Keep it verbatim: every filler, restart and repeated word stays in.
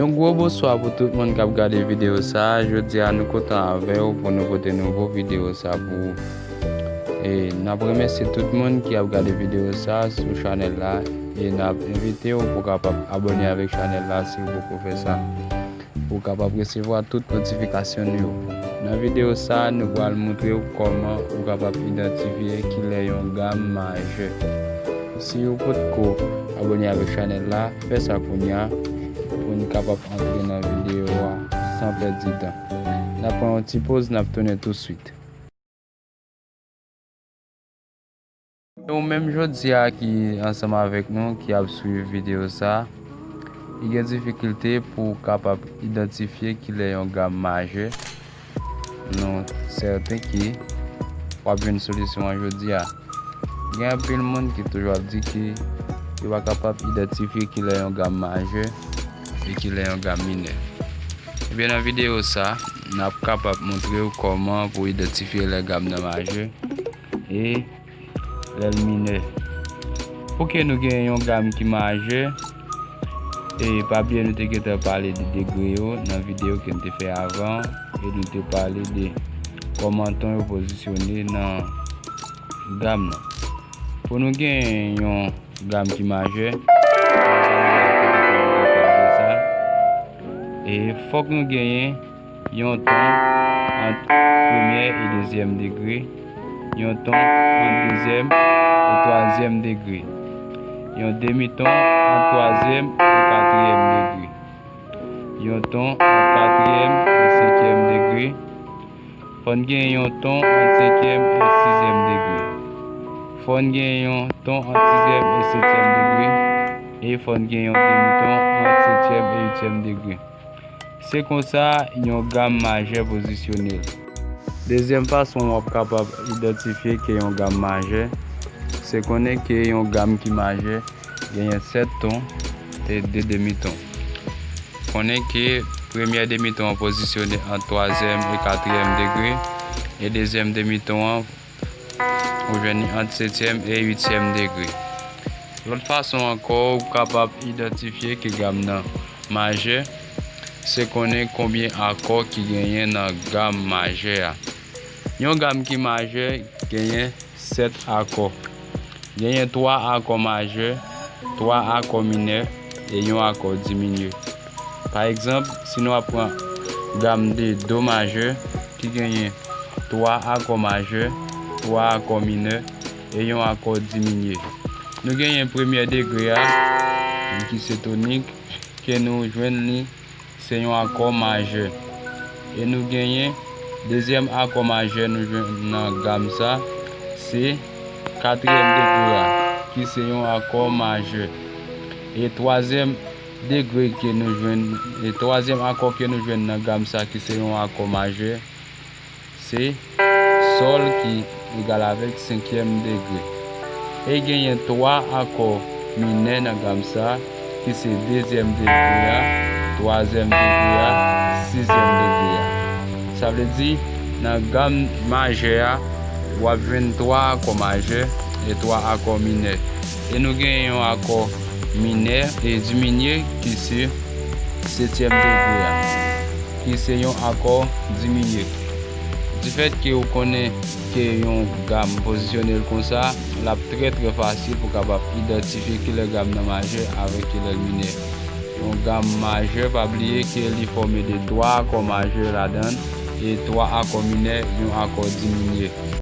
Yon gwo bonswa pou tout moun k ap gade videyo sa a. Jodi a, nou kontan avè w pou nou pote nouvo videyo sa pou ou. E n ap remèsye tout moun ki ap gade videyo sa a sou chanèl la. E n ap envite w pou w kapab abòne avèk chanèl la si w poko fè sa, pou w kapab resevwa tout notifikasyon nou yo. Nan videyo sa a, nou pral montre w kòman ou kapab idantifye kilè yon gam majè. Si w potko abòne avèk chanèl la, fè sa kounye a pou n kapab antre nan videyo a san pèdi tan. N ap pran yon ti poz, n ap tounen tousuit. Ou menm jodi a ki ansanm avèk nou, ki ap swiv videyo sa a, ki gen difikilte pou w kapab idantifye kilè yon gam majè, nou sèten ke w ap jwenn solisyon an jodi a. Gen anpil moun ki toujou ap di ke yo pa kapab idantifye kilè yon gam majè e kilè yon gam minè. Ebyen, nan videyo sa, n ap kapab montre w kòman pou w idantifye lè gam nan majè e lè l minè. Pou ke nou gen yon gam ki majè, e pa bliye nou te gentan pale de degre yo nan videyo ke n te fè avan, e nou te pale de kòman ton yo pozisyone nan gam nan. Pou nou gen yon gam ki majè, e fòk nou genyen yon ton ant premyè e dezyèm degre, yon ton ant dezyèm e twazyèm degre, yon demiton ant twazyèm e katriyèm degre, yon ton ant katriyèm e senkyèm degre. Fò n gen yon ton ant senkyèm e sizyèm degre. Fò n gen yon ton ant sizyèm e setyèm degre. E fò n gen yon demiton ant setyèm e uityèm degre. Se konsa yon gam majè pozisyone l. Dezyèm fason w ap kapab idantifye ke yon gam majè, se konnen ke yon gam ki majè genyen sèt ton e de demiton. Konnen ke premyè demiton an pozisyone ant twazyèm e katriyèm degre, e dezyèm demiton an ou jwenn li ant setyèm e uityèm degre. Lòt fason ankò ou kapab idantifye ke gam nan majè, se konnen konbyen akò ki genyen nan gam majè a. Yon gam ki majè genyen sèt akò. Genyen twa akò majè, twa akò minè e yon akò diminye. Pa egzanp, si nou ap pran gam de do majè ki genyen twa akò majè, twa akò minè e yon akò diminye. Nou genyen premyè degre a, ki se tonik, ke nou jwenn li se yon akò majè. E nou genyen dezyèm akò majè nou jwenn nan gam sa, se katriyèm degre a, ki se yon akò majè. E twazyèm degre ke nou jwenn, e twazyèm akò ke nou jwenn nan gam sa, ki se yon akò majè, se sòl ki egal avèk senkyèm degre. E genyen twa akò minè nan gam sa, ki se dezyèm degre a, twazyèm degre a, sizyèm degre a. Sa vle di, nan gam majè a, w ap jwenn twa akò majè e twa akò minè. E nou genyen yon akò minè e diminye ki se setyèm degre a, ki se yon akò diminye. Difèt ke ou konnen ke yon gam pozisyone l konsa, l ap trè, trè fasil pou w kapab idantifye kilè gam nan majè avèk kilè l minè. Yon gam majè, pa bliye ke li fòme de twa akò majè ladan l e twa akò minè, yon akò diminye.